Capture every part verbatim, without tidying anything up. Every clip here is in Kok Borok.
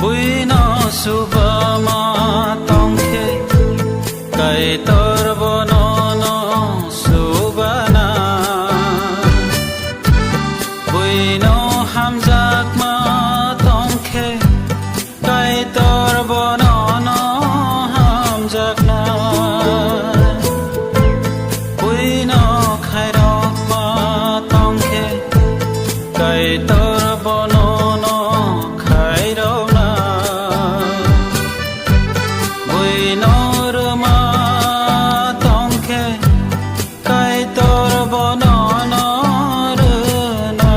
Buino subama tongkhe, Kaitor bono no subana. Buino hamjakma tongkhe, Kaitor bono no hamjakna. Buino khairokma tongkhe, Kaitor bono no khairokna. Buino rwma tongkhe, Kaitor bono no rwna.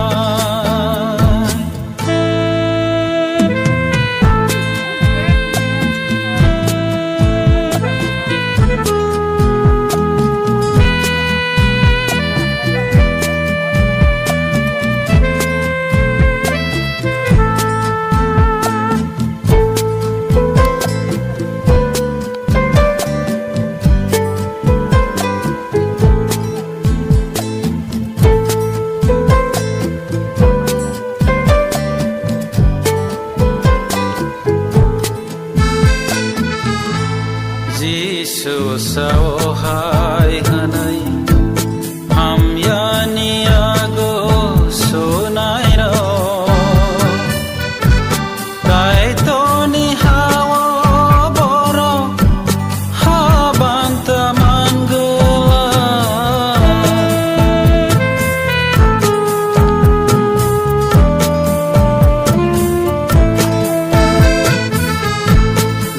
Jisu sao hai hwnwi, hamyani yago sunairok. Kaitorni hao borok habanta mangwla.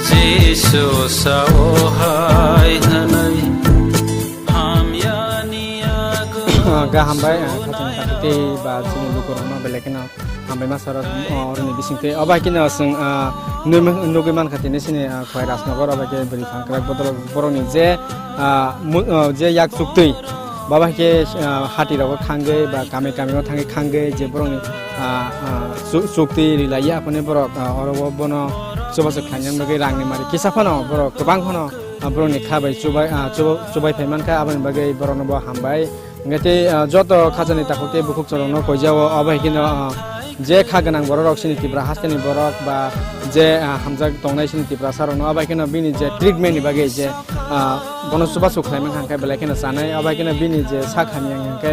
Jisu sao hai hwnwi, hamyani yago. Ah, gaham bai, ah, khatini khatiti ba chini lukurokno belai kheno hambai ma sara, ah, oroni bisingtwi. Obo hai kheno chwng, ah, nugwi, nugwi mankha tini chini, ah, Khowai Rajnagar, obo hai khe bwrwi phankrak bodol borokni je, ah, mu-, ah, je yak chuktwi, baba hai khe, ah, hati rogo thangwi ba kami kami o thangwi khangwi je borokni, ah, ah, chu-, chuktwi rilaiya, aphani borok, ah, oro o bono chubachu khlaina bagwi rangni mari kisa phano borok kwbang phano, ah, borokni kha bai chubai, ah, chuba-, chubai phai mankha, aboni bagwi borokno bo hambai. Hingke tei, ah, joto khachani takhuk tei bukhuk chwrwngno koijao, abo hai kheno, ah, je kha gwnang borok rok chini Tripura hasteni borok ba je, ah, hamjak tongnai chini Tiprasa rokno, abo hai kheno bini je treatment ni bagwi je, ah, bono chubachu khlai mankha hingke belai kheno chanai, abo hai kheno bini je sak hamya hingke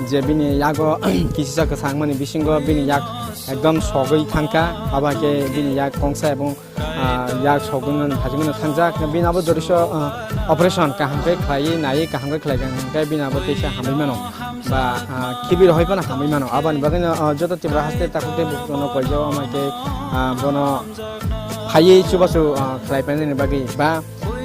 je bini yago kisisa kwchangmani bisingo bini yak ekdom sogwi thangkha, abo hai khe bini yak kongsa ebong ah, yak sogwi mano, thajwi mano thangjak. Bini abo joriso, ah, operation kaham khe khlaiwi naiwi kaham khe khlai kha, hingkhe bini abo teisa hamwi mano. Ba, ah, khibi rohoi phano hamwi mano. Aboni bagwino, ah, joto Tripura haste takhuk tei bukhuk no koijao, omo khe, ah, bono phaiwi chubachu, ah, khlai painani bagwi ba,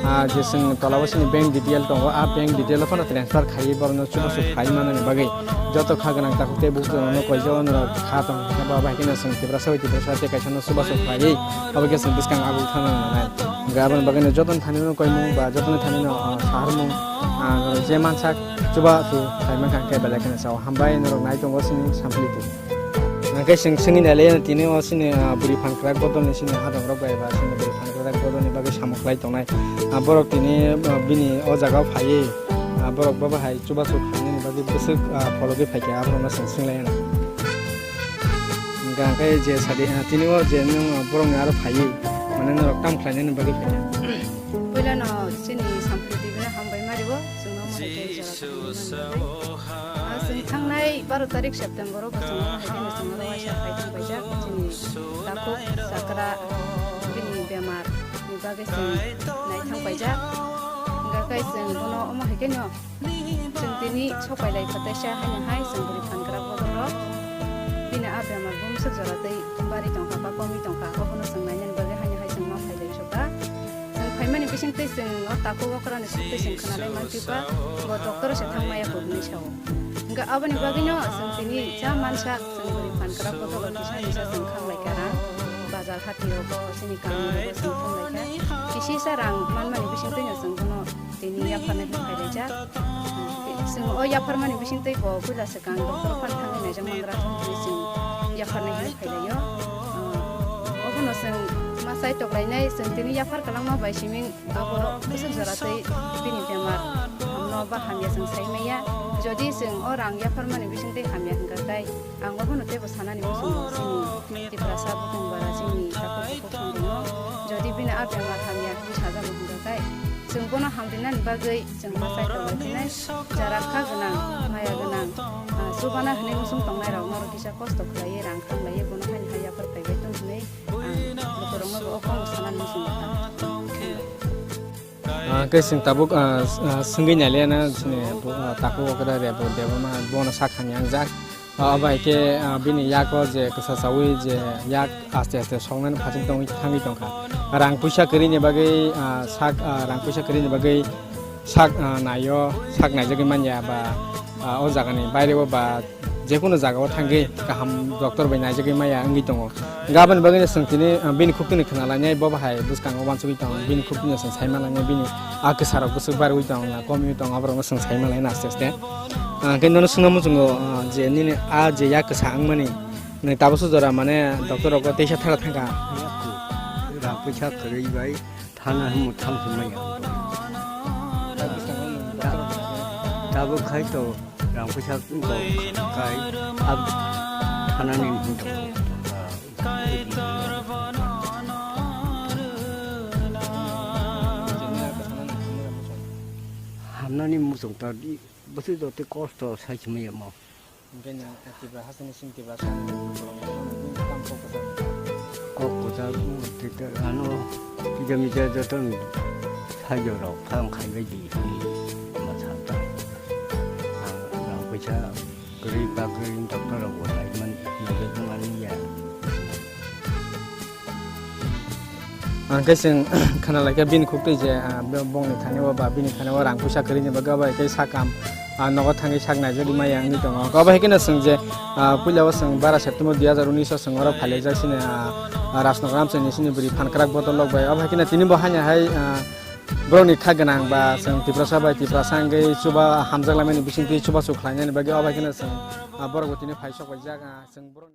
ah, je chwng tolao chini bank detail tongo, a bank detail o phano transfer khaiwi borokno chubachu khlai manani bagwi joto kha gwnang takhuk tei bukhuk no koijao norok kha tong khe ba bai kheno chwng Tiprasa bai Tiprasa tei kaisa no chubachu khlaiwi abo khe chwng bwskang aguk thangna nangnai. Hingkhe aboni bagwino jotoni thani no koimung ba jotoni thani no, ah, saharmung, ah, je mansak chubachu khlai mankha hingkhe belai kheno sao. Hambai norok nai tongo chini Samphli T V. Hingkhe chwng swngwi nailai tini o chini, ah, bwrwi phankrak bodolni chini hadongrok bai ba chini bwrwi phankrak bodolni bagwi samung khlai tongnai. Ah, borok tini, ah, bini o jaga o phaiwi, ah, borok baba hai chubachu khlainani bagwi bwswk, ah, phologwi phaikha, aborokno chwng swnglaina. Hingkha hingkhe je sadi, ah, tini o je nwng, ah, borokni aro phaiwi, mane norok tamo khlainani bagwi phaikha? Puilano chini Samphli T V no hambai ma rwo, chwngno omo hai khe jora tangwi mani bagwi. Ah, chwng thangnai baro tarik September o bo chwng omo hai khe no chwng oro waisa phai thang paijak chini takhuk chakra bini bemar ni bagwi chwng nai thang paijak. Hingkha khe chwng bono omo hai khe no chwng tini sok pailai kha teisa haino hai chwng bwrwi phankrak bodol rok bini a bemar bumswk jora tei bari tongkha ba komwi tongkha, obono chwng nainani bagwi haino hai chwng ma phailai sokha. Chwng phaimani bisingtwi chwng o takhuk okrani suktwi chwng khwnalai mankha ba bo doctor se thangmaya kok hinwi sao. Hingkha aboni bagwino chwng tini cha mansa chwng bwrwi phankrak bodol kisa misa chwng khanglai kha rang, bazar hati rogo chini kami rogo chwng thanglaikha. Kisisa rang manmani bisingtwino chwng bono tini yapharnai hwnwi phailaijak. Chwng o yapharmani bisingtwi bo puila swkang doctor phan thangwi naijak mangra thang hwnwi chwng yapharnai hwnwi phailaio. Obono chwng ma chai toklainai, chwng tini yaphar kwlangma bai simi abo bwswk jora tei bini bemar hamno ba hamya chwng sai maya. Jodi chwng o rang yapharmani bisingtwi hamya hwnkha khe ang obono teibo sanani muchungo chini Tiprasa bukung bara chini takhuk bukhuk Bemar hamya hwnwi sajagwi hwnjakhai, chwng bono hamrinani bagwi chwng ma chai tongo hinwi jara kha gwnang, maya gwnang, ah, chubana hwnwi muchung tongnai rok norok kisa kosto khlaiwi rang kha khlaiwi bono haini hai yaphar phaibai tong hinwi ang lukurokno bo o kokno sanani muchung kha. Ah, khe chwng tabuk, ah, ah, swngwi nailaiano chini bo, ah, takhuk okra Rebo Debbarma bono sak hamya wngjak. Ah, abo hai khe, ah, bini yago je kwsa chawi je yak aste aste soknani phaching tongwi thangwi tongkha. Rang puisa kwrwini bagwi, ah, sak, ah, rang puisa kwrwini bagwi sak, ah, naio, sak naijagwi manya ba, ah, o jagani baireo ba jekunu jagao thangwi kaham doctor bai naijagwi maya wngwi tongo. Gaboni bagwino chwng tini, ah, bini khuktwini khna lainai, bo bahai bwskango uansugwi tong, bini khuktwino chwng saima lainai, bini, ah, kwsarok bwswk barwi tong, na komiwi tong, aborokno chwng saima lainai aste aste. Ah, hwnkhe nono swngna muchungo, ah, je nini ah je yak kwsa wngmani, nwng tabukso jora mane doctor rogo teisa thara thangkha. Rang puisa kwrwi bai thana hwnwi thang se manya. Ta-, tabuk khai to rang puisa wngkha kai ab thanani hwn tong. Hamnani muchung ta di, bwswk joto kosto sai se manya mo. Hingke nwng Tipra hasteni sing Tipra sa kok kwchar, ano kisa misa joto sajo rok phang khaibai di hwnwi ma sa ta. Ang rang puisa kwrwi bagwi doctor rok bo laimani naijakmani ya. Ang khe chwng khna laikha bini khuktwi je, ah, bo-, bongni thani o ba bini thani o rang puisa kwrwini bagwi abo hai khe sakam, ah, nogo thangwi sak naijagwi maya wngwi tongo. Abo hai kheno chwng je, ah, puila o chwng bara September dui hazar unis o chwng oro phailaijak sini, ah, ah, Rajnagar Ramchaini sini bwrwi phan kwrak botol rok bai. Abo hai kheno tini bo haino hai, ah, borokni kha gwnang ba chwng Tiprasa bai Tiprasa wngwi chuba hamjak lamani bisingtwi chubachu khlainani bagwi abo hai kheno chwng, ah, borok bo tini phai sok paijak, ah, chwng borokni